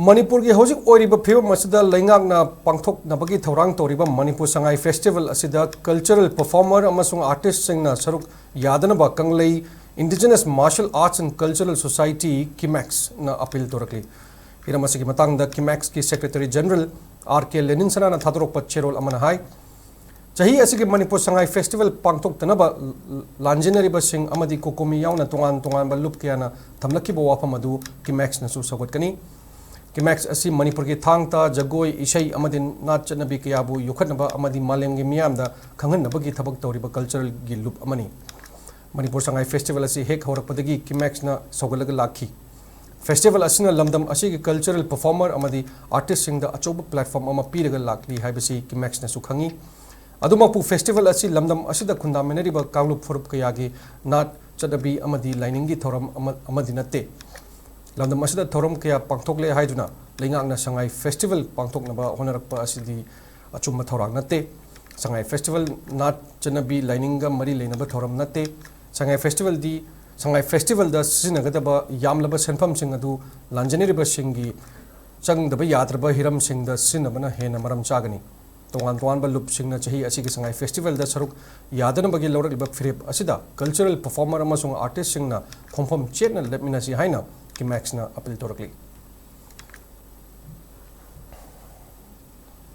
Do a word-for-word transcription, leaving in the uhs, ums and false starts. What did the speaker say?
ꯃꯅꯤꯄꯨꯔꯒꯤ ꯍꯧꯖꯤꯛ ꯑꯣꯏꯔꯤꯕ ꯐꯤꯕꯝ ꯑꯁꯤꯗ ꯂꯩꯉꯥꯛꯅ ꯄꯥꯡꯊꯣꯛꯅꯕꯒꯤ ꯊꯧꯔꯥꯡ ꯇꯧꯔꯤꯕ ꯃꯅꯤꯄꯨꯔ ꯁꯉꯥꯏ ꯐꯦꯁꯇꯤꯚꯦꯜ ꯑꯁꯤꯗ ꯀꯜꯆꯔꯦꯜ ꯄꯔꯐꯣꯔꯃꯔ ꯑꯃꯁꯨꯡ ꯑꯥꯔꯇꯤꯁꯁꯤꯡꯅ ꯁꯔꯨꯛ ꯌꯥꯗꯅꯕ Kanglei indigenous martial arts and cultural society, ꯀꯤꯃꯦꯛꯁꯅ ꯑꯄꯤꯜ ꯇꯧꯔꯛꯂꯤ꯫ ꯍꯤꯔꯝ ꯑꯁꯤꯒꯤ ꯃꯇꯥꯡꯗ ꯀꯤꯃꯦꯛꯁꯀꯤ secretary general R K Lenin ꯁꯅꯥꯅ ꯊꯥꯗꯣꯔꯛꯄ ꯆꯦꯔꯣꯜ ꯑꯃꯅ ꯍꯥꯏ, ꯆꯍꯤ ꯑꯁꯤꯒꯤ ꯃꯅꯤꯄꯨꯔ ꯁꯉꯥꯏ ꯐꯦꯁꯇꯤꯚꯦꯜ ꯄꯥꯡꯊꯣꯛꯇꯅꯕ ꯂꯥꯟꯖꯦꯟꯅꯔꯤꯕꯁꯤꯡ ꯑꯃꯗꯤ ꯀꯣꯀꯣꯃꯤ ꯌꯥꯎꯅ ꯇꯣꯉꯥꯟ ꯇꯣꯉꯥꯟꯕ ꯂꯨꯞ ꯀꯌꯥꯅ ꯊꯝꯂꯛꯈꯤꯕ ꯋꯥꯐꯝ ꯑꯗꯨ ꯀꯤꯃꯦꯛꯁꯅꯁꯨ ꯁꯧꯒꯠꯀꯅꯤ꯫ ꯀꯤꯃꯦꯛꯁ ꯑꯁꯤ ꯃꯅꯤꯄꯨꯔꯒꯤ ꯊꯥꯡ ꯇꯥ, ꯖꯒꯣꯏ, ꯏꯁꯩ ꯑꯃꯗꯤ ꯅꯥꯠ ꯆꯠꯅꯕꯤ ꯀꯌꯥꯕꯨ ꯌꯣꯛꯈꯠꯅꯕ ꯑꯃꯗꯤ ꯃꯥꯂꯦꯝꯒꯤ ꯃꯤꯌꯥꯝꯗ ꯈꯪꯍꯟꯅꯕꯒꯤ ꯊꯕꯛ ꯇꯧꯔꯤꯕ ꯀꯜꯆꯔꯦꯜꯒꯤ ꯂꯨꯞ ꯑꯃꯅꯤ꯫ ꯃꯅꯤꯄꯨꯔ ꯁꯉꯥꯏ ꯐꯦꯁꯇꯤꯚꯦꯜ ꯑꯁꯤ ꯍꯦꯛ ꯍꯧꯔꯛꯄꯗꯒꯤ ꯀꯤꯃꯦꯛꯁꯅ ꯁꯧꯒꯠꯂꯒ ꯂꯥꯛꯈꯤ꯫ ꯐꯦꯁꯇꯤꯚꯦꯜ ꯑꯁꯤꯅ ꯂꯝꯗꯝ ꯑꯁꯤꯒꯤ ꯀꯜꯆꯔꯦꯜ ꯄꯔꯐꯣꯔꯃꯔ ꯑꯃꯗꯤ ꯑꯥꯔꯇꯤꯁꯁꯤꯡꯗ ꯑꯆꯧꯕ ꯄ꯭ꯂꯦꯠꯐꯣꯔꯝ ꯑꯃ ꯄꯤꯔꯒ ꯂꯥꯛꯂꯤ ꯍꯥꯏꯕꯁꯤ ꯀꯤꯃꯦꯛꯁꯅꯁꯨ ꯈꯪꯏ꯫ ꯑꯗꯨꯃꯛꯄꯨ ꯐꯦꯁꯇꯤꯚꯦꯜ ꯑꯁꯤ ꯂꯝꯗꯝ ꯑꯁꯤꯗ ꯈꯨꯟꯗꯥꯃꯤꯟꯅꯔꯤꯕ ꯀꯥꯡꯂꯨꯞ ꯐꯨꯔꯨꯞ ꯀꯌꯥꯒꯤ ꯅꯥꯠ, ꯆꯠꯅꯕꯤ ꯑꯃꯗꯤ ꯂꯥꯏꯅꯤꯡꯒꯤ ꯊꯧꯔꯝ ꯑꯃ-, ꯑꯃꯗꯤ ꯅꯠꯇꯦ꯫ ꯂꯝꯗꯝ ꯑꯁꯤꯗ ꯊꯧꯔꯝ ꯀꯌꯥ ꯄꯥꯡꯊꯣꯛꯂꯦ ꯍꯥꯏꯗꯨꯅ ꯂꯩꯉꯥꯛꯅ ꯁꯉꯥꯏ ꯐꯦꯁꯇꯤꯚꯦꯜ ꯄꯥꯡꯊꯣꯛꯅꯕ ꯍꯣꯠꯅꯔꯛꯄ ꯑꯁꯤꯗꯤ ꯑꯆꯨꯝꯕ ꯊꯧꯔꯥꯡ ꯅꯠꯇꯦ꯫ ꯁꯉꯥꯏ ꯐꯦꯁꯇꯤꯚꯦꯜ ꯅꯥꯠ, ꯆꯠꯅꯕꯤ, ꯂꯥꯏꯅꯤꯡꯒ ꯃꯔꯤ ꯂꯩꯅꯕ ꯊꯧꯔꯝ ꯅꯠꯇꯦ꯫ ꯁꯉꯥꯏ ꯐꯦꯁꯇꯤꯚꯦꯜꯗꯤ, ꯁꯉꯥꯏ ꯐꯦꯁꯇꯤꯚꯦꯜꯗ ꯁꯤꯖꯤꯟꯅꯒꯗꯕ ꯌꯥꯝꯂꯕ ꯁꯦꯟꯐꯝꯁꯤꯡ ꯑꯗꯨ ꯂꯥꯟꯖꯦꯟꯅꯔꯤꯕꯁꯤꯡꯒꯤ ꯆꯪꯗꯕ ꯌꯥꯗ꯭ꯔꯕ ꯍꯤꯔꯝꯁꯤꯡꯗ ꯁꯤꯖꯤꯟꯅꯕꯅ ꯍꯦꯟꯅ ꯃꯔꯝ ꯆꯥꯒꯅꯤ꯫ ꯇꯣꯉꯥꯟ ꯇꯣꯉꯥꯟꯕ ꯂꯨꯞꯁꯤꯡꯅ ꯆꯍꯤ ꯑꯁꯤꯒꯤ ꯁꯉꯥꯏ ꯐꯦꯁꯇꯤꯚꯦꯜꯗ ꯁꯔꯨꯛ ꯌꯥꯗꯅꯕꯒꯤ ꯂꯧꯔꯛꯂꯤꯕ ꯐꯤꯔꯦꯞ ꯑꯁꯤꯗ ꯀꯜꯆꯔꯦꯜ ꯄꯔꯐꯣꯔꯃꯔ ꯑꯃꯁꯨꯡ ꯑꯥꯔꯇꯤꯁꯁꯤꯡꯅ ꯈꯣꯡꯐꯝ ꯆꯦꯠꯅ ꯂꯦꯞꯃꯤꯟꯅꯁꯤ ꯍꯥꯏꯅ ꯀꯤꯃꯦꯛꯁꯅ ꯑꯄꯤꯜ ꯇꯧꯔꯛꯂꯤ꯫